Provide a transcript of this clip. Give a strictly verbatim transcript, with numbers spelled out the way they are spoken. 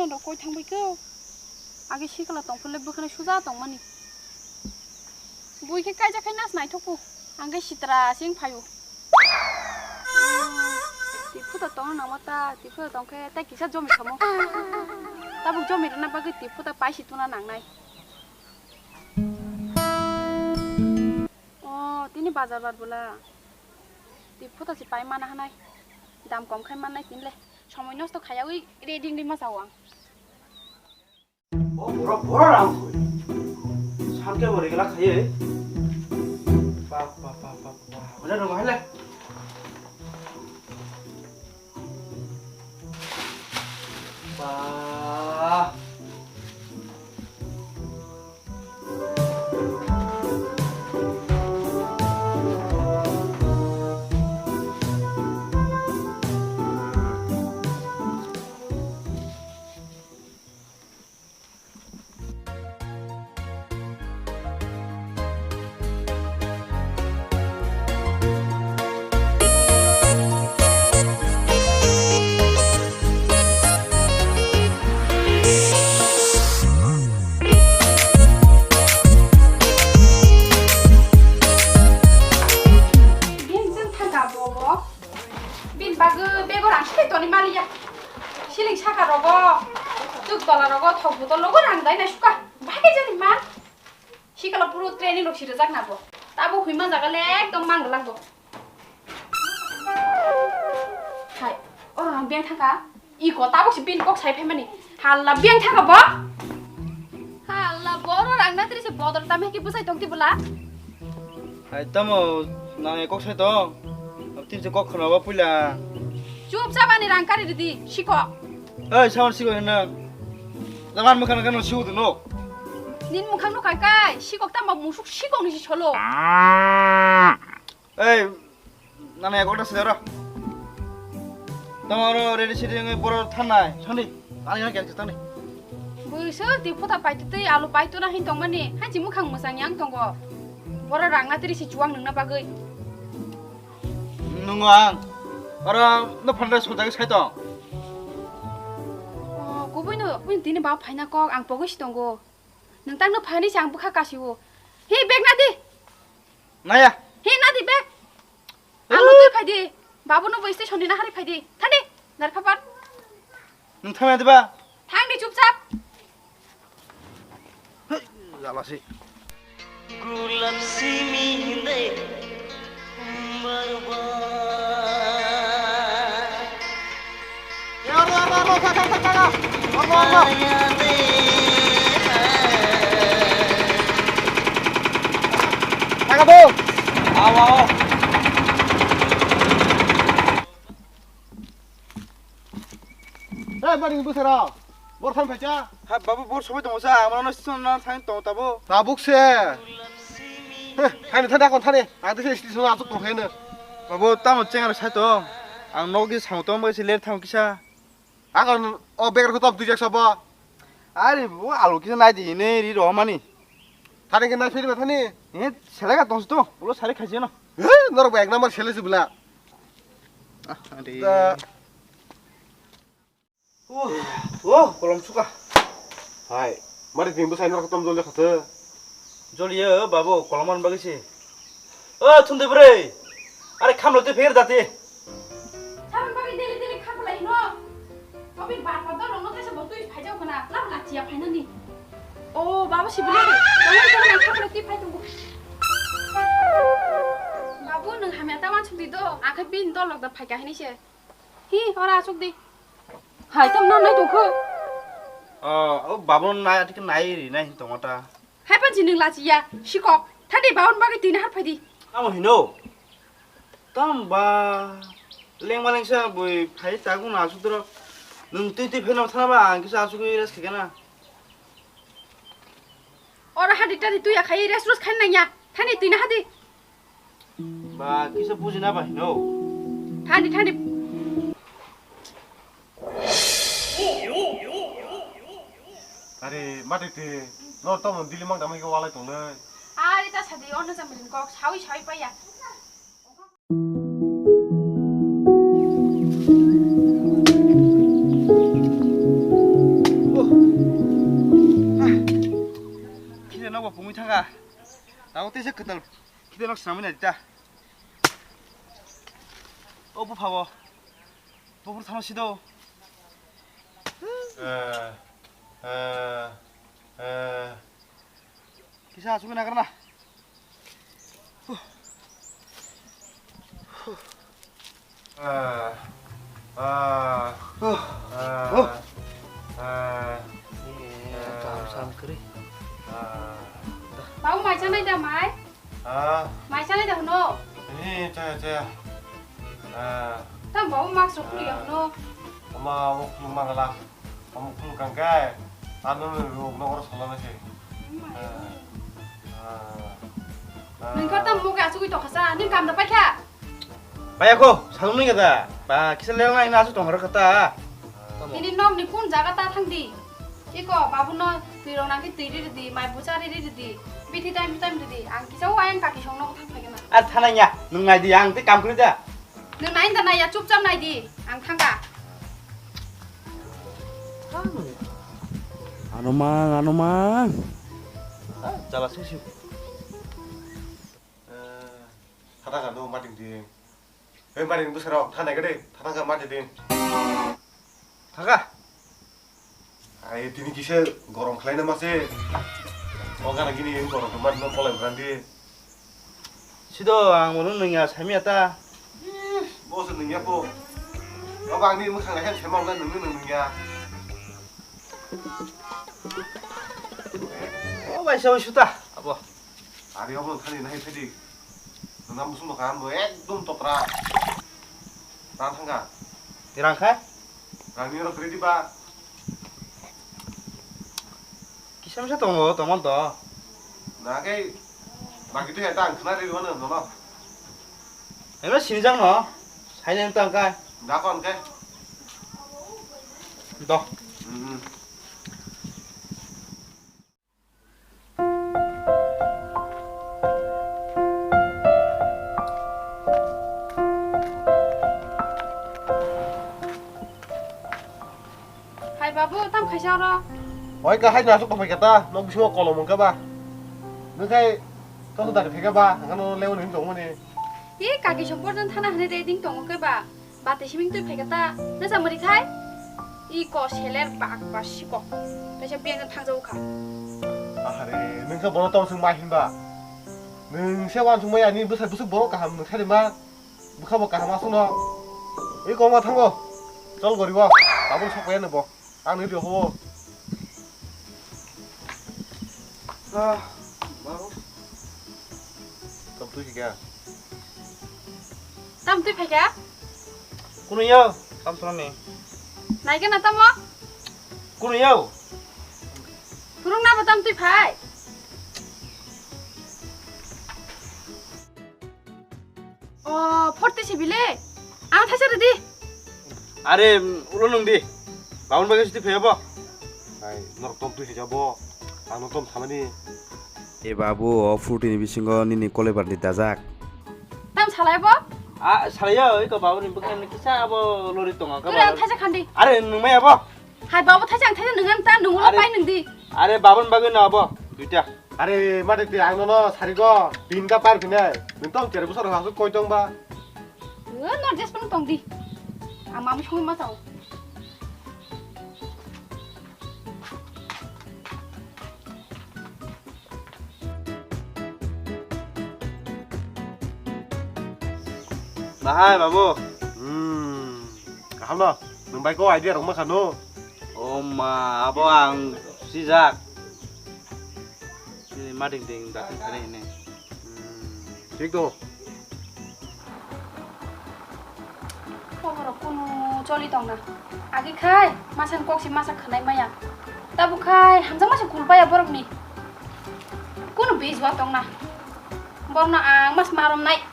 Rok koi thang bai khe. Age sikla tong phule bwkhani suja tong mani. Bui khe kaijak khai nas naithok bu. Ang khe sitra sing phaio. Tiphu ta tong nang ma ta, tiphu ta tong khe tai kisa jomi khamo. Tabuk jomi rwna bagwi tiphu ta paisi tuna nang nai. O, tini bazar bar bwla. Tiphu ta si pai mana hanai. Dam kom khai mannai tin le. Somoi nosto khaiyawi ready wngwi ma chao ang. O borok, borok rang koi. Sanke bo regla khaye. Bap, bap, bap, bap, bap. Wala no bahai le. Ba. Bini jeng thangka bobo. Bini bagwi bego rang sile toni maliya. Siling saka rogo, tuk tola rogo, thok botol rogo rang dai na suka. Bagwi jani man. Sikala puro training rok sirajak na bo. Tabo hwi man jaga le ekdom mang lang bo. Hai, oro rang beng thangka. Iko tabuk si bini kok sai phaimani. Halla biyang thaka bo. Halla boro rang na tiri se bodol tame ki bwsai tong ti bwla. Hai tamo nang e kok sai tong. Ab tin se kok khna ba puila. Chup sa bani rang kari ridi siko. Ei sawan siko hena. Laban mukhan kan siu dino. Nin mukhang no kai kai sikok tamo musuk sikok ni si cholo. Ei, nana ekota sejara. Tamo oro ready sidi ngai boro thanai, sani, ani ngai keksa tani. Buiso di phuta paitutui alu paituna hin tongmani, hanchi mukhang mwsang yang tongo. Boro rang na tiri si chuang nungna bagwi. Nungo ang, oro no phandra soljagwi sai tong. O, kubui no, ui tini ba phaina kok, ang pogwi si tongo. Nung tang no phaini si ang bwkha kasi o. Hi, bag na di. Naya. Hi, na di bag. Ang twi phai di. Babu no bo station ni nahari phai di. Thani, nar phapan. Nung thangna diba? Thang di chupchap. Hey, jala si. Gulap simi hinde barbar. Hey, bari bwsara. Bor thang phacha. Ha, babu, bor sobai tongo sa. Amano sona thang tong tabo. Tabuk se. Heh, thani thani akon thani. Ang tese station asuk tong pheno. Babu, tamo chengar sai to. Ang nogi sang tong bai se ler thang kisa. Akon o begar ko top dujak sabo. Ari bu alu kisa nai di ne ri ro mani. Thani ke nai phiri ba thani. Eh, sele ka tong to. Ulo sale khaji no. He, norok ba ek number sele se bula. Ah, ari. Da. Oh, oh, kolom suka. Hai, mari tin bwsai norok tom jol jakha se. Joliyo, babu, kolom man bagwi se. O, thundui bwrwi. Are khamlo twi pher dati. Sabon bagwi deli deli khaplai no. Obi bar bar dol rokno kaisa bo twi phaijak khna, lab lachiya phainani. O, babu sibili. Tamo tamo nang khaplai twi phai tongo. Babu, nwng hamya ta wansuk di do. Akhe bin dol rok da phaika hinwi se. Hi, ora asuk di. Hai, tam na nai tongkho. O, o babu nai atik nai ri nai hin tongota. Hai pan jining lachi ya, sikok. Thadi baun bagi tina har phadi. Amo hino. Tam ba lengma lengsa bui phai tagu na asuk dro. Nung tui tui pheno thana ba ang kisa asuk res khikena. Ora hadi tadi tui ya khai res rus khan nang ya. Thani tui na hadi. Ba, kisa buji na ba hino. Thandi, thandi. Are, mati te, nor tamo dili mang damai ke walai tongnai. Are, ta sadi, ono jam ring kok, sawi, sawi paya. Pungwi thanga. Tago tesa kwtal. Kide nok snamwi nai ta. O bupha bo. Bupha thano sido. Eh, eh, eh. Kisa asuk na karna. Ah, ah, ah, ah. Kam sam kri. Ah. Bau mai chanai da mai? Ah. Mai chanai da hno? Ni chaya chaya. Ah. Tam bau mak sok kri hno. Ama mak mang la. Omo khulukang khe, ano nini rok nokro salana se. Nwng khe tam muke asugwi tongkha sa, nwng kam da paikha? Paiya kho, salung nini kata. Ba, kisa lel nai na asuk tongkha kata. Nini nok ni kun jaga ta thang di. Iko, babu no twi rok nang khe twi ri di, mai bucha ri ri di. Bithi time time ri di. Ang kisa o ayang kaki song nok thang phai khe na. Ar thanai ya, nwng nai di, ang tei kam kwrwi da. Nwng nai da nai ya, chupchap nai di. Ang thangkha. Ano mang, ano mang. Ah, jala sung sung. Eh, thata ka no mating ding. Hei mating bwsarok, thanai ka de, thata ka mating ding. Thaka. Ai, tini kisa gorom khlaina ma se. O gana gini gorom khe ma no polai brandi. Sido ang bono nungya samya ta. Bo se nungya po. Abo ang ni mwkhang hai sema wngkha nungni nungya. O bai sa suta abo. Ari abo thani nai phedi. Nang musung ka ando ekdom totra. Rang thangka. Rang kha? Rang ni rok ready ba. Kisa misa tongo, tongmon to. Na khe baki tu ya tang khna ri wano nono. Ema sinijak no. Saini tang kai. Da kon ke. Do. Hmm. Hai babu, tam khaisa oro. Oi ka hai na sok pai kata, nok bisingo kolom wngka ba. Nung kai to dari pheka ba, angkano lewo ni tongmani. Ih, kaki sokbor jon thana hane de ding tongo ke ba. Bati siming twi phaikha ta, nasa mwri khai? I ko seler bak ba siko. Kaisa beng thang jau kha. Ahare, nung khe bono tong sung ma hinba. Nung se wan sung ma ya ni bwsai bwsuk bono kaham nung sari ma. Bwkha bo kaham asung no. I ko ma thango. Chol gori bo. Tabuk sok ya ni bo. Ang ni rio ho. Ah, babu. Tam twi kha. Tam twi phaikha? Kunu yo, tam sroni. Nai gana tamo? Kunu yo. Phurung na bo tam twi phai. O, forty sibile. Ang thaisa redi. Are, ulo nung di. Babun bagwi siti phaiya bo. Ai, norok tom twi khaija bo. Ang no tom thamani. E babu, o forty ni bisingo nini kolebar ni dajak. Tam salai bo? A, salaiya, oi ko babun ni bwkhani kisa abo lori tonga ka. Ang thaisa khandi. Are, nung maya bo. Hai babu thaisa ang thaisa nung an ta nung ulo pai nung di. Are babun bagwi no abo duita. Are mate ti ang nono sarigo tin ka par phinai. Nung tong chere busor hasu koi tong ba. Nor jes pang tong di. Ang mamu songwi ma tau. Bahai babu. Hmm. Kaham no. Nung bai ko idea rok ma khano. O ma, abo ang sijak. Ini mading ding dating kare ini. Hmm. Thik to. Borok kunu choli tongna. Agi khai, masan kok si masa khanai maya. Tabu khai, hamjak masa kulpaya borok ni. Kunu bijwa tongna. Borno ang mas marom nai.